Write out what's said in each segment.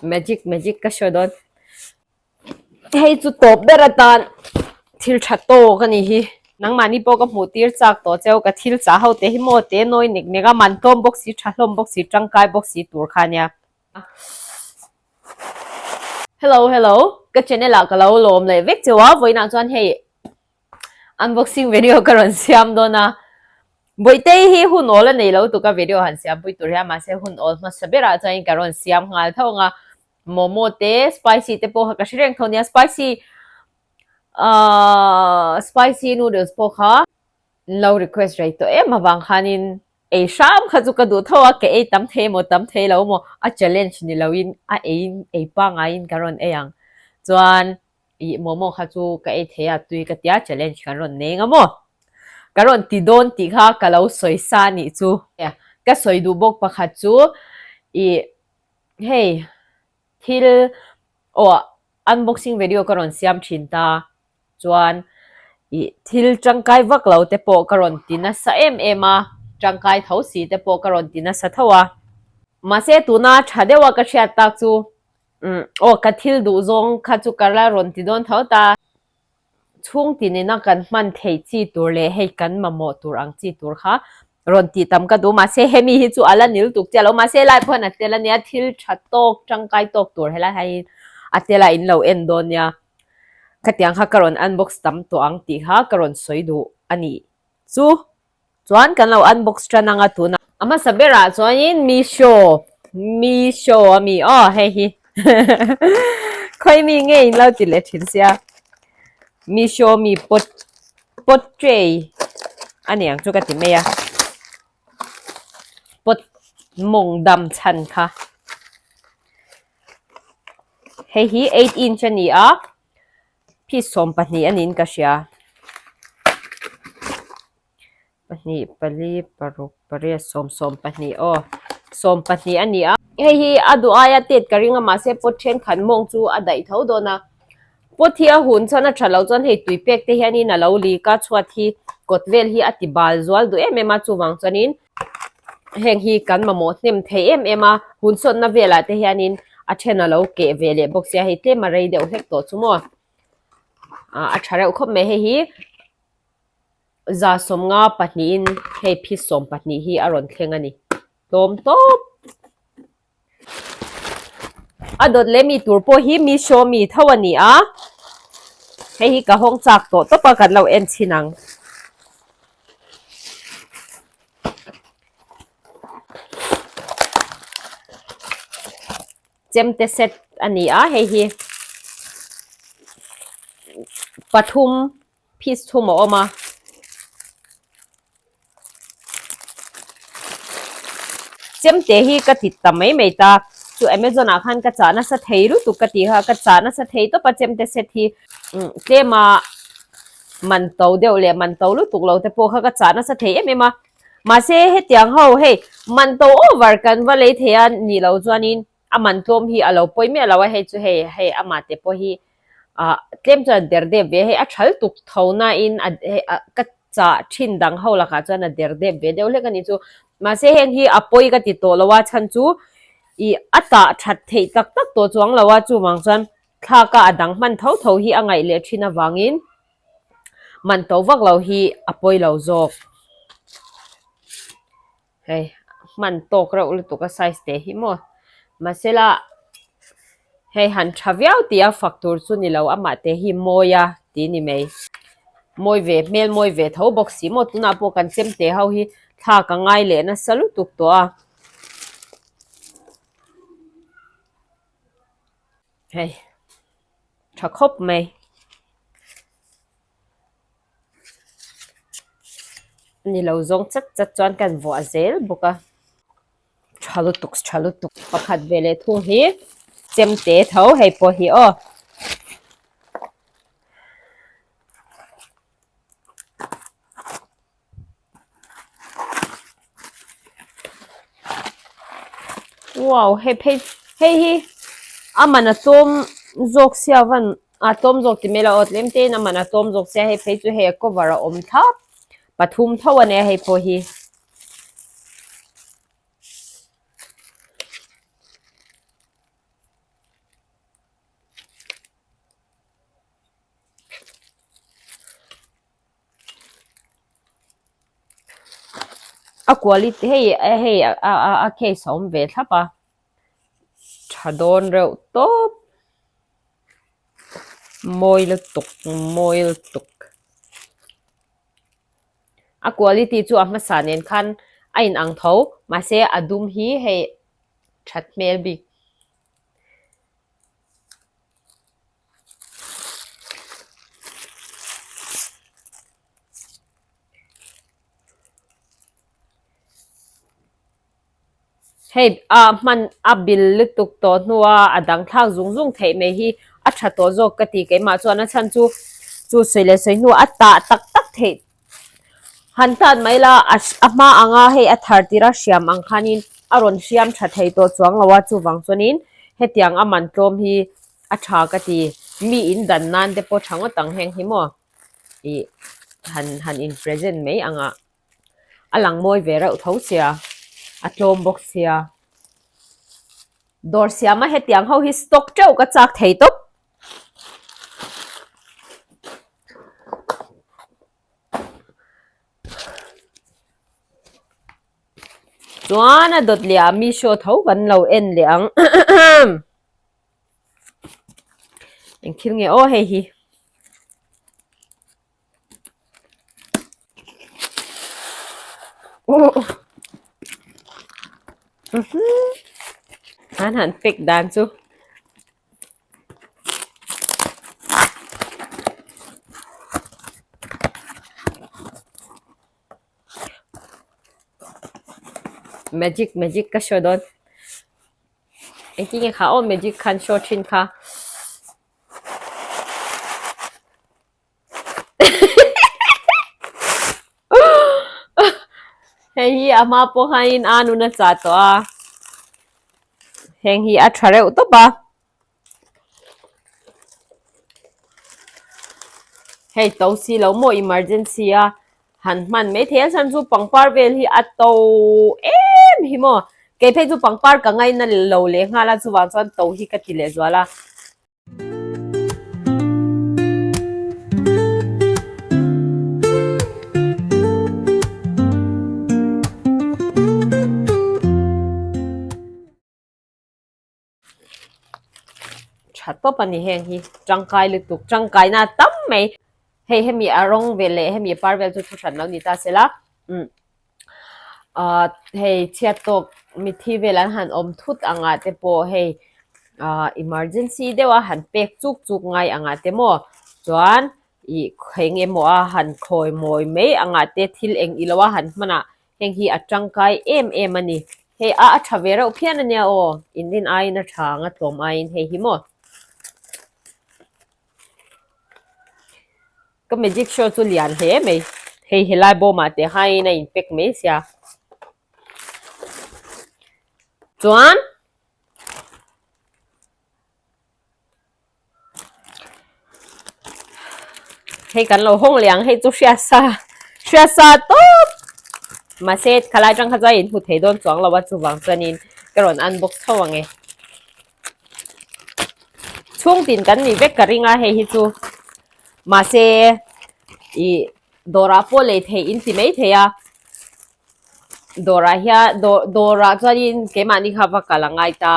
Magic magic ka show dawn. Hei chu tawp ber atan thil tha tawk a nih hi. Nangmahni pawh ka hmuh tir chak tawh cheu ka thil chah ho te hi maw te nawi nek nek a man tlawm bawk si tha hlawm bawk si tangkai bawk si tur kha ania. Hello hello ka channel ah ka lo lawm leh vek cheu a vawiinah chuan hei unboxing video ka rawn siam dawn a Bawihtei hi hun awl a nei lo tuk a video han siam pui tur hian mahse hun awl hmasa berah chuan ka rawn siam nghal tho ang a Momo te spicy te pawh kha ka hre reng tho nia spicy ahh spicy noodles pawh kha an lo request rei tawh em avang khanin ei hram kha chu ka duh tho a ka ei tam thei emaw tam thei lo emaw a challenge ni loin a eiin ei pangaiin ka rawn ei ang chuan ih momo kha chu ka ei thei a tui ka tia challenge kan rawn nei ang maw ka rawn ti dawn tih kha ka lo sawi sa anih chu ka sawi duh bawk pakhat chu ih Hei thil aw unboxing video ka rawn siam thin ta chuan ih thil tangkai vak lo te pawh ka rawn ti nasa em em a tangkai tho si te pawh ka rawn ti nasa tho a mahse tuna tha deuha ka hriat tak chu umm aw ka thil duh zawng kha chu ka la rawn ti dawn tho ta. Chhung tinina kan hman theih chi tur leh hei kan mamawh tur ang chi tur kha rawn tih tam ka duh. Mahse hemi hi chu a la nil tuk chiah lo. Mahse helai pawh hian a tel a nia, thil tha tawk, tangkai tawk tur helai hian a tel a in lo en dawn nia. Khatiang kha ka rawn unbox tam tawh ang tih kha ka rawn sawi duh a nih chu. Chuan kan lo unbox tan anga tunah. A hmasa berah chuanin Meesho, Meesho a mi aw hei hi khawi mi nge in lo ti leh thin sia Meesho mi pot pot tray a niang chu ka ti mai a pot mawng dam chhan kha hei hi eight inch a ni a piece 12 a niin ka hria. Pahnih, pali, paruk, pariat, sawm, 12 aw, 12 a ni a. Hei hi a duh aia tet ka ring a mahse pot thenkhat mawng chu a daih tho dawn a. Pot hi a hun chuan a tha loh chuan hei tui pek te hianin a lo lik a, chhuat hi kawt vel hi a ti bal zual duh em em a chuvang chuanin heng hi kan mamawh hnem thei em em a, hun sawnna velah te hianin a then a lo keh ve leh bawk sia hei tlem a rei deuh hlek tawh chu maw ah a tha reuh khawp mai hei hi. 55 in hei phi 12 hi a rawn thleng a ni tlawm tawp a dawt leh mi tur pawh hi Meesho mi tho a ni a hei hi ka hawng chak tawh tawp a kan lo en chhin ang. Chemte set a ni a hei hi pathum Piece thum a awm a. Chemte hi ka ti ta mai mai ta. Chu Amazon ah khan ka chah nasa thei lutuk ka ti kha ka chah nasa thei tawp a chemte set hi tlema man to deuh leh man to lutuk lo te pawh kha ka chah nasa thei em em a. Mahse hetiang ho hei man to over kan va lei thei a nih loh chuanin a man tlawm hi a lo pawi miah lo a hei chu hei hei amah te pawh hi ah tlem chuan a der dep ve a hei a thal tuk tho na in a hei ah ka chah thin dang ho lakah chuan a der dep ve deuh hlek a ni chu mahse heng hi a pawi ka ti tawh lo a chhan chu ih a tah that theih tak tak tawh chuang lo a chuvang chuan thlak a a dang hman tho tho hi a ngaih leh thin avangin man to vak lo hi a pawi lo zawk. Hei hman tawk reuh lutuk a size te hi maw mahsela hei han tha viau tih a fak tur chu ni lo amah te hi mawi a tih ni mai mawi ve hmel mawi ve tho bawk si maw tunah pawh kan chem te ho hi thlak a ngai leh nasa lutuk tawh a. Hei tha khawp mai. Ni lo zawng chat chat chuan kan vuah zel bawk a tha lutuk tha lutuk pakhat ve leh thung hi chemte tho hei pawh hi aw. Wow hei phei hei hi a man a tlawm zawk sia van a tlawm zawk ti mai lo aw tlem te in a man a tlawm zawk sia hei phei chu hei a cover a awm thlap pathum tho a nia hei pawh hi. A quality hei hei a case a awm ve thlap a tha dawn reuh tawp mawi lutuk mawi lutuk a quality chu a hmasa nen khan a in ang tho mahse a dum hi hei that hmel bik. Hei a hman a bil lutuk tawh hnua a dang thlak zung zung theih mai hi a tha tawh zawk ka ti keimah chuan a chhan chu chu sawi leh sawi hnu a tah tak tak theih han tan mai la a a hma anga hei a thar tir a hriam ang khanin a rawn hriam tha thei tawh chuang lo a chuvang chuanin hetiang a man tlawm hi a tha ka ti mi in dan nan te pawh tha ngawt ang heng hi maw ih han han in present mai anga a lang mawi ve reuh tho sia a tlawm bawk sia dawr siama hetiang ho hi stock teuh ka chak thei tawp. Chuan a dawt leh ah Meesho tho kan lo en leh ang eng thil nge aw hei hi. An han pack dan chu. Magic magic ka show dawn engtin nge kha aw magic khan show thin kha. Hei hi a hma pawh hianin a nun a chah tawh a heng hi a tha reuh tawp a hei to si lo maw emergency a han hman mai thei a chhan chu pangpar vel hi a to em hi maw kei phei chu pangpar ka ngaina lo leh nghal a chuvang chuan to hi ka ti leh zual a. Tha tawp a ni heng hi tangkai lutuk tangkaina tam mai hei hemi a rawng vel leh hemi a par vel chu thu hran lo ni ta sela umm ah hei chhiat tawk mitthi vel an han awm thut angah te pawh hei ah emergency deuh a han pek chuk chuk ngai angah te maw chuan ih eng emaw a han khawi mawi mai angah te thil eng ilo a han hman ah Heng hi a tangkai em em a ni. Hei a a tha ve reuh phian a nia aw. Inrin aiin a tha ang a tlawm aiin hei hi maw. Ka magic show chu lian hle mai. Hei helai bawmah te haiin a in pack mai sia. Chuan. Hei kan lo hawng leh ang hei chu hria sa hria sa tawp mahse khalai atang kha chuan in hmu thei dawn chuang lo a chuvang chuanin ka rawn unbox tho ang e chhung tin kan nih vek ka ring a hei hi chu mahse ih dawrah pawh lei theih in ti mai thei a dawrah hian dawr dawrah chuanin keimahni kha va kal a ngai ta.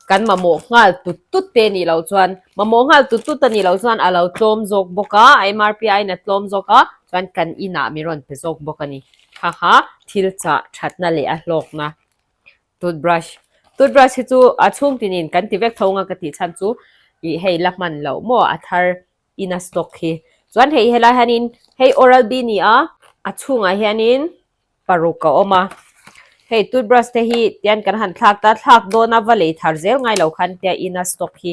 Kan mamawh nghal tut tut te nih loh chuan mamawh nghal tut tut a nih loh chuan a lo tlawm zawk bawk a, a MRP aiin a tlawm zawk a, chuan kan inah mi rawn pe zawk bawk a ni. Kha kha thil chah thatna leh a hlawkna toothbrush. Toothbrush hi chu a chhung tinin kan ti vek tho anga ka tih chhan chu ih hei la hman loh maw a thar ina stock hi. Chuan hei helai hianin hei oral B ni a, a chhungah hianin paruk a awm a hei toothbrush te hi tian kan han thlak ta thlak dawn a va lei thar zel ngai lo khan tia ina stock hi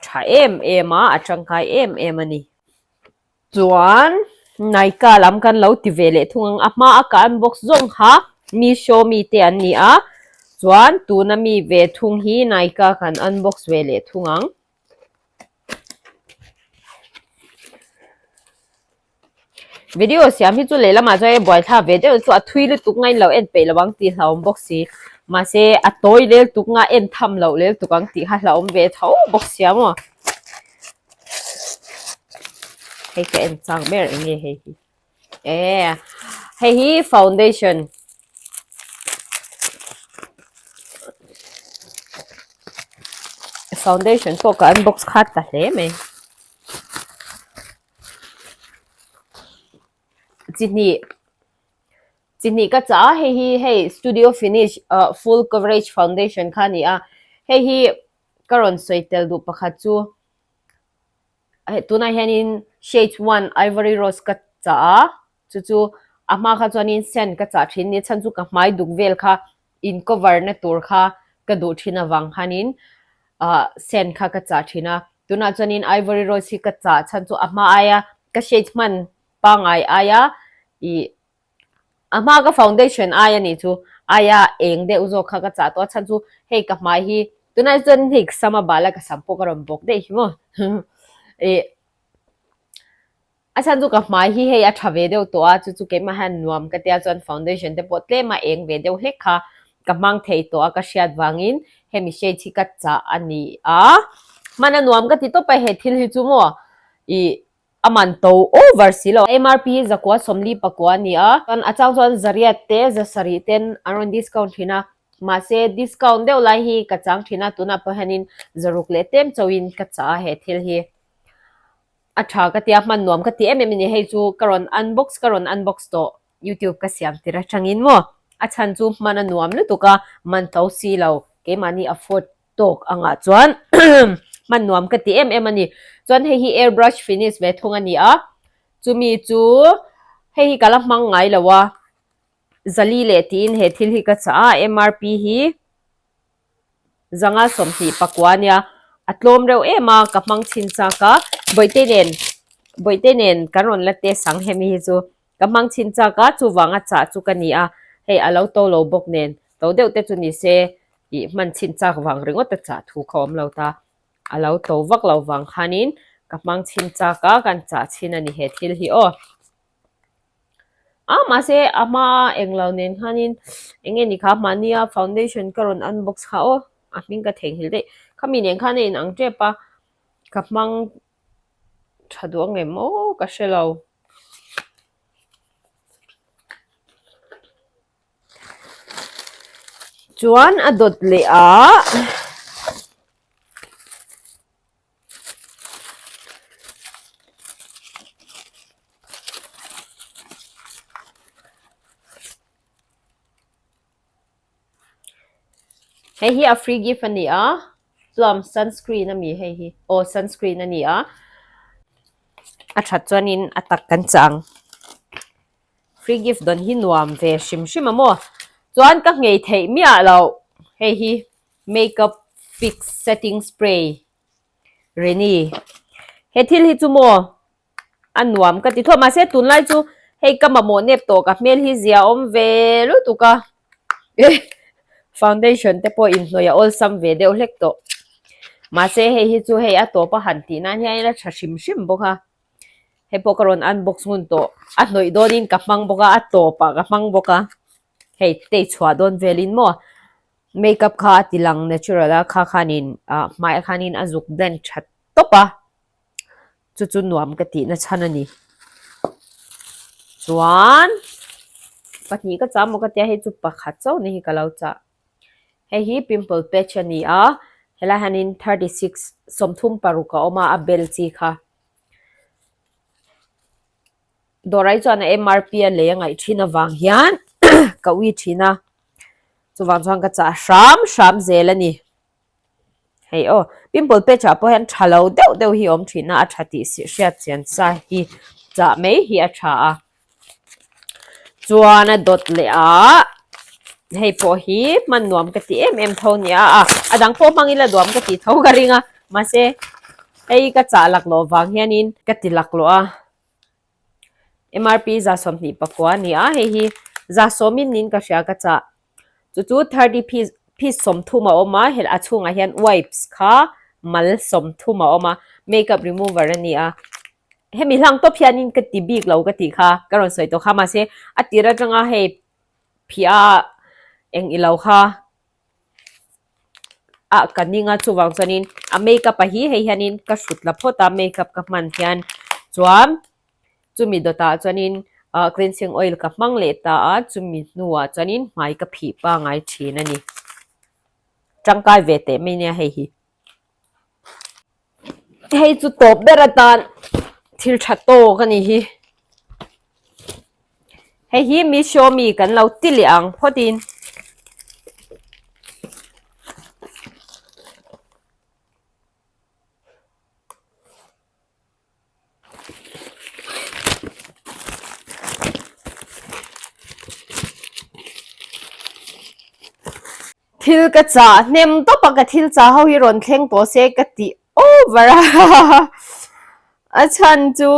tha em em a a tangkai em em a ni. Chuan Nykaa lam kan lo ti ve leh thung ang a hma a ka unbox zawng kha Meesho mi te an ni a chuan tuna mi ve thung hi Nykaa kan unbox ve leh thung ang. Video siam hi chu lehlamah chuan hei buaithlak ve deuh chu a thui lutuk ngain lo en peih lo ang tih hlauhawm bawk si mahse a tawi lel tuk nga en tham loh lel tuk ang tih kha hlauhawm ve tho bawk sia maw hei ka en chang ber eng nge hei hi e. Hei hi foundation. Foundation pawh ka unbox khat ta hle mai. Chi hnih chi hnih ka chah a hei hi hei studio finish ah full coverage foundation kha a ni a hei hi ka rawn sawi tel duh pakhat chu tunah hianin shade one ivory rose ka chah a chu chu a hma kha chuanin sen ka chah thin a ni chhan chu ka hmai duk vel kha in cover na tur kha ka duh thin avang khanin ah sen kha ka chah thin a tunah chuanin ivory rose hi ka chah chhan chu a hma aia ka shade hman pangngai aia ih a hma ka foundation aia nih chu aia eng deuh zawk kha ka chah tawh a chhan chu hei ka hmai hi tunah chuan hei ka sam a bal a ka sam pawh ka rawn bawk daih hi maw ih a chhan chu ka hmai hi hei a tha ve deuh tawh a chu chu keimah hian nuam ka tia chuan foundation te pawh tlem a eng ve deuh hlek kha ka hmang thei tawh a ka hriat vangin hemi shade hi ka chah a ni a hman a nuam ka ti tawp a he thil hi chu maw ih A man to over si lo. MRP hi zakua 40 pakua a ni a, chuan a chang chuan zariat te zasarih ten an rawn discount thin a, mahse discount deuh lai hi ka chang thin a, tunah pawh hianin zaruk leh tlem chauhin ka chah a he thil hi a tha ka tia hman nuam ka ti em em a ni, hei chu ka rawn unbox ka rawn unbox tawh YouTube ka siam tir atangin maw a chhan chu hman a nuam lutuk a, man to si lo keimahni afford tawk angah chuan hman nuam ka ti em em a ni. Chuan hei hi airbrush finish ve thung a ni a, chumi chu hei hi ka la hmang ngai lo a, zali leh tiin he thil hi ka chah a, MRP hi zanga 20 pakua a nia, a tlawm reuh em a ka hmang chhin chak a, bawihte nen bawihte nen kan rawn la test ang hemi hi chu ka hmang chhin chak a, chuvanga chah chu ka ni a, hei a lo to lo bawk nen to deuh te chu ni se Ih hman chhin chak vang ringawt a chah thu kha awm lo ta. A lo to vak lo vang khanin ka hmang chhin chak a, kan chah chhin a ni he thil hi aw. A mahse a hma englo nen khanin eng nge ni kha mahnia foundation ka rawn unbox kha aw a hming ka theihnghilh daih. Khami nen khan a inang tep a, ka hmang tha duh ang em aw ka hre lo. Chuan a dawt leh ah hei hi a free gift a ni a plum sunscreen a mi hei hi aw sunscreen a ni a a that chuanin a tak kan chah ang. Free gift dawn hi nuam ve hrim hrim a maw? Chuan ka nghei theih miah loh hei hi makeup fix setting spray Reni he thil hi chu maw a nuam ka ti thlawt mahse tunlai chu hei ka mamawh nep tawh ka hmel hi zia awm ve lutuk a foundation te pawh inhnawih a awlsam ve deuh hlek tawh mahse hei hi chu hei a tawp a han tih nan hian a tha hrim hrim bawk a. Hei pawh ka rawn unbox ngun tawh. A hnawih dawnin ka hmang bawk a, a tawpah ka hmang bawk a. Hei tei chhuah dawn velin maw makeup kha a ti lang natural a, kha khanin ah hmaiah khanin a zuk blend tha tawp a, chu chu nuam ka tihna chhan a ni. Chuan pahnih ka chah maw ka tia hei chu pakhat chauh ni hi ka lo chah. Hei hi pimple patch a ni a, helai hianin 36 36 a awm a, a bel chi kha. Dawrai chuan a MRP a lei a ngaih thin avang hian ka ui thin a, chuvang chuan ka chah hram hram zel a ni. Hei aw, pimple patch ah pawh hian tha lo deuh deuh hi a awm thin a, a tha tih hriat chian sa hi chah mai hi a tha a. Chuan a dawt leh a, hei pawh hi hman nuam ka ti em em tho nia a, a dang pawh hmang ila duam ka tih tho ka ring a, mahse hei ka chah laklawh vang hianin ka ti laklawh a, MRP 24 a ni a, hei hi 10 in niin ka hria ka chah. Chu chu 30 piece piece 30 a awm a, hel a chhungah hian wipes kha mal 30 a awm a, makeup remover a ni a. Hemi hlang tawp hianin ka ti bik lo ka tih kha ka rawn sawi tawh kha mahse a tir atanga hei phiah a eng ilo kha ah ka ning a chuvang chuanin a makeup a hi hei hianin ka hrut la phawt a makeup ka hman hian chuan chumi dawtah chuanin. Ah cleansing oil ka hmang leh ta a, chumi hnuah chuanin hmai ka phih pangai thin a ni. Tangkai ve teh mai nia hei hi. Hei chu tawp ber atan thil tha tawk a ni hi. Hei hi Meesho mi kan lo ti leh ang phawtin. Thil ka chah hnem tawp a ka thil chah ho hi rawn thleng tawh se ka ti over a a chhan chu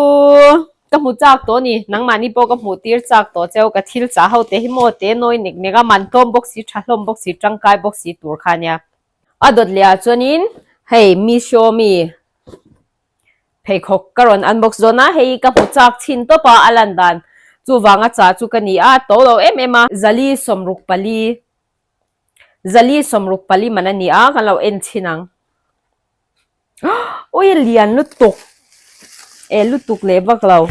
ka hmu chak tawh a ni nangmahni pawh ka hmuh tir chak tawh cheu ka thil chah ho te hi maw te nawi nek nek a man tlawm bawk si tha hlawm bawk si tangkai bawk si tur kha ania a dawt leh ah chuanin hei Meesho mi Pheikhawk ka rawn unbox dawn a, hei ka hmu chak chhin tawp a, a lan dan chuvanga cha chu ka ni a, to lo em em a. Zali 60 zali 64 man a ni a, kan lo en chhin ang. Ui a lian lutuk e lutuk leh vak lo.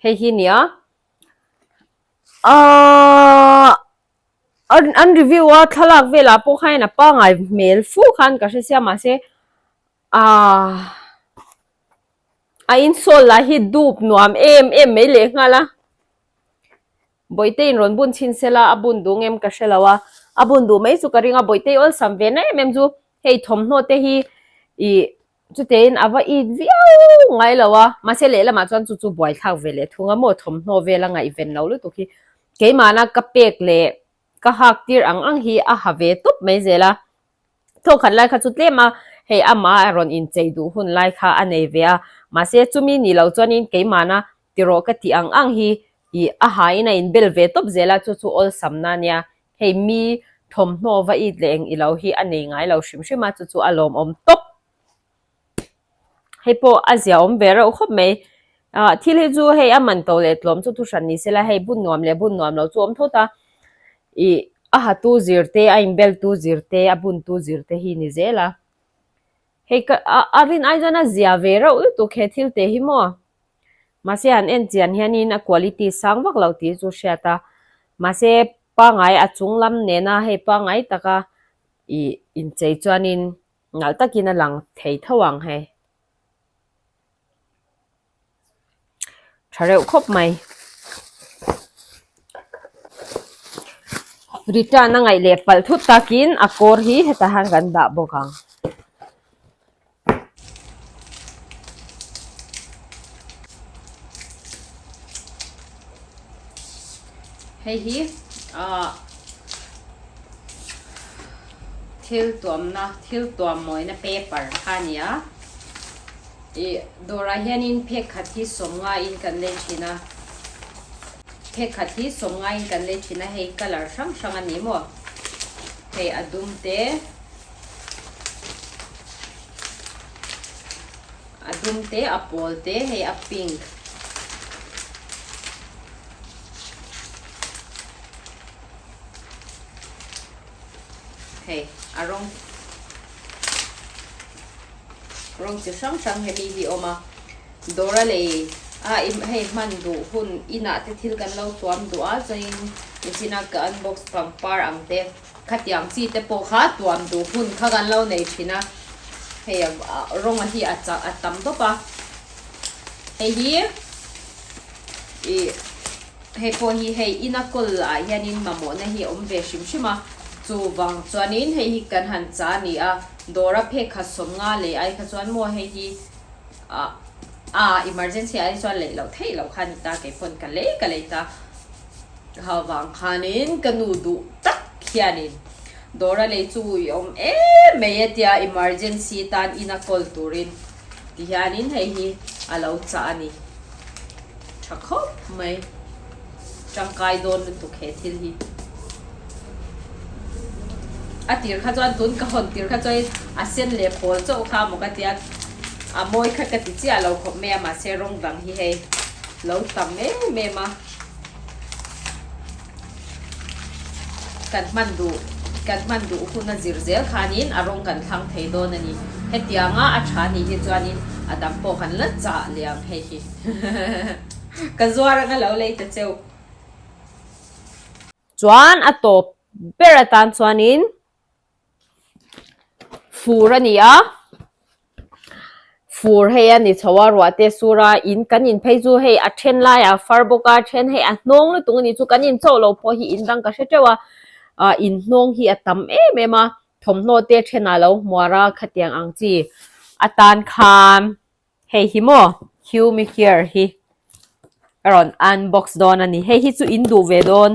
Hei hi nia ahh an an review a thlalak velah pawh khan a pangai hmel fu khan ka hre sia mahse ahh a insole lah hi dup nuam em em mai leh nghal a. Bawihte in rawn bun chhin sela a bun duh ngem ka hre lo a, a bun duh mai chu ka ring a, Bawihte awlsam ve na em em chu hei thawmhnaw te hi ih chutein a va it viau ngai lo a, mahse lehlamah chuan chu chu buaithlak ve leh thung a maw thawmhnaw vel a ngaihven lo lutuk hi keimahna ka pek leh ka hak tir ang ang hi a ha ve tawp mai zel a. Thawkhat lai kha chu tlem a, hei amah a rawn inchei duh hun lai kha a nei ve a, mahse chumi ni lo chuanin keimahna tirawh ka tih ang ang hi ih a hain a inbel ve tawp zel a, chu chu awlsamna a nia, hei mi thawmhnaw va it leh eng ilo hi a nei ngai lo hrim hrim a, chu chu a lawmawm tawp. Hei pawh a zia awm ve reuh khawp mai. Ah thil hi chu hei a man to leh tlawm chu thu hran ni se la hei bun nuam leh bun nuam lo chu awm thawt a. Ih a hatu zir te a inbel tu zir te a bun tu zir te hi ni zel a. Hei ka a a rin ai chuan a zia ve reuh lutuk he thil te hi maw. Mahse han en chian hianin a quality sang vak lo tih chu hriat a. Mahse pangai a chung lam nena hei pangai taka ih inchei chuanin Nalh takin a lang thei tho ang hei. Tha reuh khawp mai. Return a ngaih leh palh thut takin a kawr hi hetah hian kan dah bawk ang. Hei hi ah thil tuamna thil tuam mawina paper kha a ni a ih dawrah hianin phek khat hi sawmngaiin kan lei thin a phek khat hi sawmngaiin kan lei thin a hei colour hrang hrang a ni maw hei a dum te. A dum te, a pawl te, hei a pink. Hei a rawng rawng chi hrang hrang hemi hi awm a. Dawr a lei a hei hman duh hun inah te thil kan lo tuam duh a chuanin nichina ka unbox pangpar ang te. Khatiang chi te pawh kha tuam duh hun kha kan lo nei thin a, hei a rawng a hi a chak a tam tawp a, hei hi ih hei pawh hi hei ina kawl ah hianin mamawhna hi a awm ve hrim hrim a, chuvang chuanin hei hi kan han cha a ni a, dawr a phek khat 50 leh ai kha chuan maw hei hi ah ah emergency ah hi chuan lei loh theih loh kha a ni ta keipawn ka lei ka lei ta. Ha vang khanin ka nu duh tak hianin dawr a lei chu i awm em mai e tia emergency tan in a call turin ti hianin hei hi a lo chah a ni. Tha khawp mai. Tangkai dawn lutuk he thil hi. A tir kha chuan tun ka hawn tir kha chuan a sen leh pawl chauh kha maw ka tia a mawi kha ka ti chiah lo khawp mai a mahse rawng dang hi hei. lo tam em em a, kan hman duh kan hman duh hun a zir zel khanin a rawng kan thlang thei dawn a ni. Hetianga a tha nih hi chuanin a dang pawh kan la chah leh ang hei hi. Ka zuar anga lo lei ta cheu. Chuan a tawp ber atan chuanin Fur a ni a, fur hei a ni chho a ruah te sur a in kan in phei chu hei a then laiah a far bawk a then hei a hnawng lutuk a ni chu kan in chauh loh pawh hi in dang ka hre teuh a ah in hnawng hi a tam em em a thawmhnaw te thenah a lo hmuar a khatiang ang chi atan khan. Hei hi maw Humicare hi a rawn unbox dawn a ni. Hei hi chu in duh ve dawn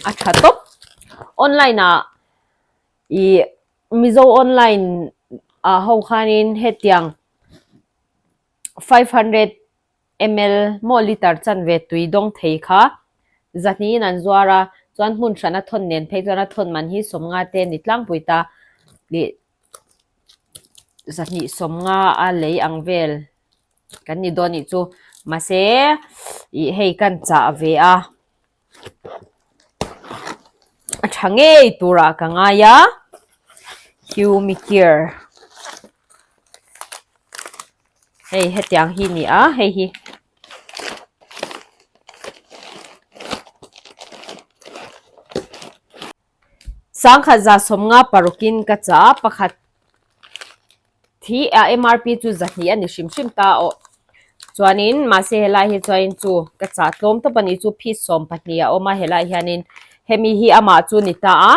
a tha tawp. Online ah ih Mizo online ah ho khanin hetiang 500 ml maw liter chanve tui dawng thei kha zahnihin an zuar a, chuan hmun hran a thawn nen phei chuan a thawn man hi sawmnga te a ni tlangpui ta ih zahnih sawmnga a lei ang vel kan ni dawn nih chu mahse ih hei kan chah ve a a tha ngei turah ka ngai a humicare hei hetiang hi a ni a hei hi. Sangkhat 150 parukin ka chah a, pakhat hi a MRP chu 200 a ni hrim hrim ta aw. Chuanin mahse helai hi chuanin chu ka chah tlawm tawp a ni chu piece 12 a awm a helai hianin hemi hi amah chu ni ta a.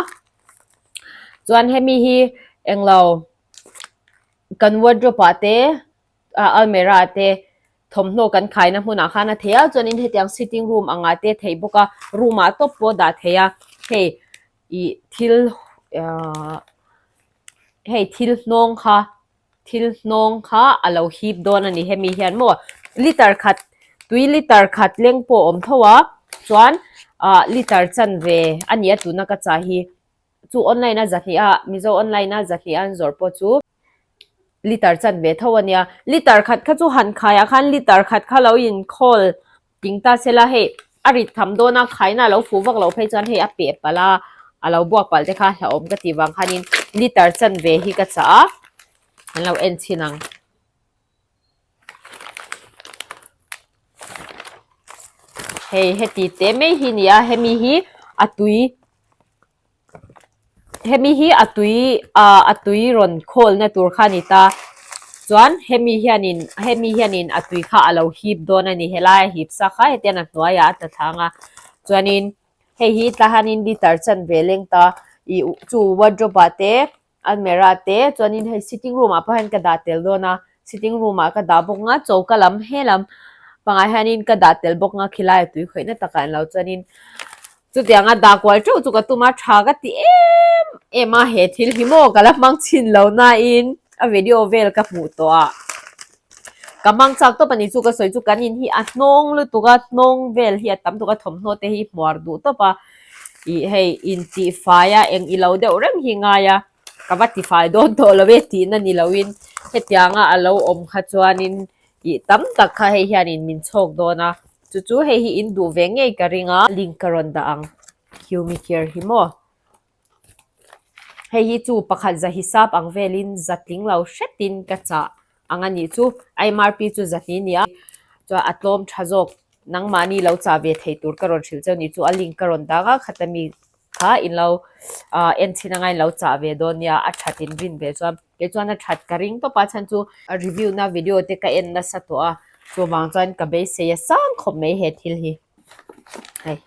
Chuan hemi hi englo kan wardrobe ah te ah almirah te thawmhnaw kan khaina hmunah khan a thei a chuanin hetiang sitting room angah te theih bawk a room ah tawp pawh dah thei a hei ih thil ahh hei thil hnawng kha thil hnawng kha a lo hip dawn a ni hemi hian maw liter khat tui liter khat leng pawh a awm tho a chuan ah liter chanve a ni a tuna ka chah hi chu online a 200 a mizo online a 200 an zawrh pawh chu. Liter chan ve tho a nia. Liter khat kha chu han khaiah khan liter khat kha lo inkhawl ting ta se la hei a rit tham dawn a, khaina a lo fuh vak loh phei chuan hei a peh palh a, a lo buak palh te kha hlauhawm ka tih vang khanin liter chan ve hi ka chah a, an lo en chhin ang. Hei heti teh mai hi a ni a, hemi hi a tui. Hemi hi a tui ah a tui rawn khawlna tur kha a ni ta chuan hemi hianin hemi hianin a tui kha a lo hip dawn a ni helai a hip sa kha hetiang a hnuaiah a tla thlang a chuanin hei hi tlahanin liter chanve leng ta ih chu wardrobe ah te Almirah te chuanin hei sitting room ah pawh hian ka dah tel dawn a sitting room ah ka dah bawk nga choka lam helam pangah hianin ka dah tel bawk nga khilai a tui khawih na takah an lo chuanin chutianga dah kual teuh chu ka tum a tha ka ti em em a he thil hi maw ka la hmang chhin lo nain a video vel ka hmuh tawh a ka hmang chak tawp a ni chu ka sawi chu kan in hi a hnawng lutuk a hnawng vel hi a tam tuk a thawmhnaw te hi hmuar duh tawp a. Ih hei intihfai a eng ilo deuh reng hi ngai a, ka va tifai dawn tawh lo e tihna ni loin hetianga a lo awm kha chuanin ih tam tak kha hei hianin min chhawk dawn a, chu chu hei hi in duh ve ngei ka ring a. Link ka rawn dah ang Humicare hi maw? Hei hi chu pakhat za hisap ang velin za tling lo hretin ka chah ang a nih chu MRP chu zahni a ni a chuan a tlawm tha zawk nangmahni lo chah ve thei tur ka rawn hrilh cheu ni chu a link ka rawn dang a khata mi kha in lo ah en chhin anga in lo chah ve dawn nia a that in rin ve chuan kei chuan a that ka ring tawp a chhan chu a review na video te ka en nasa tawh a chuvang chuan ka beisei a sang khawp mai he thil hi hei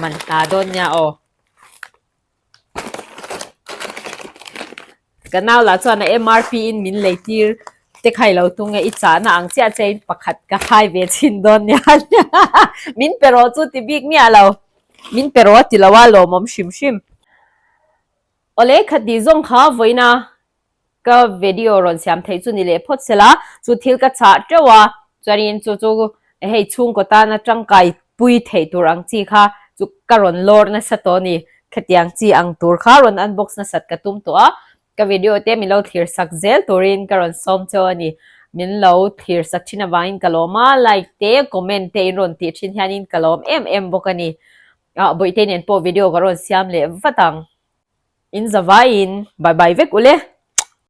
man hna dawn nia aw. Ka nau lah chuan a MRP in min lei tir te kha i lo tung e, i chahna ang chiah chiah in pakhat ka khai ve chhin dawn nia min pe rawh chu ti bik miah lo, min pe rawh a ti lo a lawmawm hrim hrim. Awle khatih zawng kha vawiina Ka video rawn siam theih chu ni leh phawt se la, chu thil ka chah teuh a, chuanin chu chu hei chhungkaw tana tangkai pui theih tur ang chi kha chu ka rawn lawr nasa tawh a ni. Khatiang chi ang tur kha rawn unbox nasat ka tum tawh a, ka video te min lo thlir sak zel turin ka rawn sawm cheu a ni. Min lo thlir sak thin avangin ka lawm a, like te, comment te in rawn tih thin hianin ka lawm em em bawk a ni. Ah, Bawihte nen pawh video ka rawn siam leh vat ang. In zavaiin bye bye vek ule.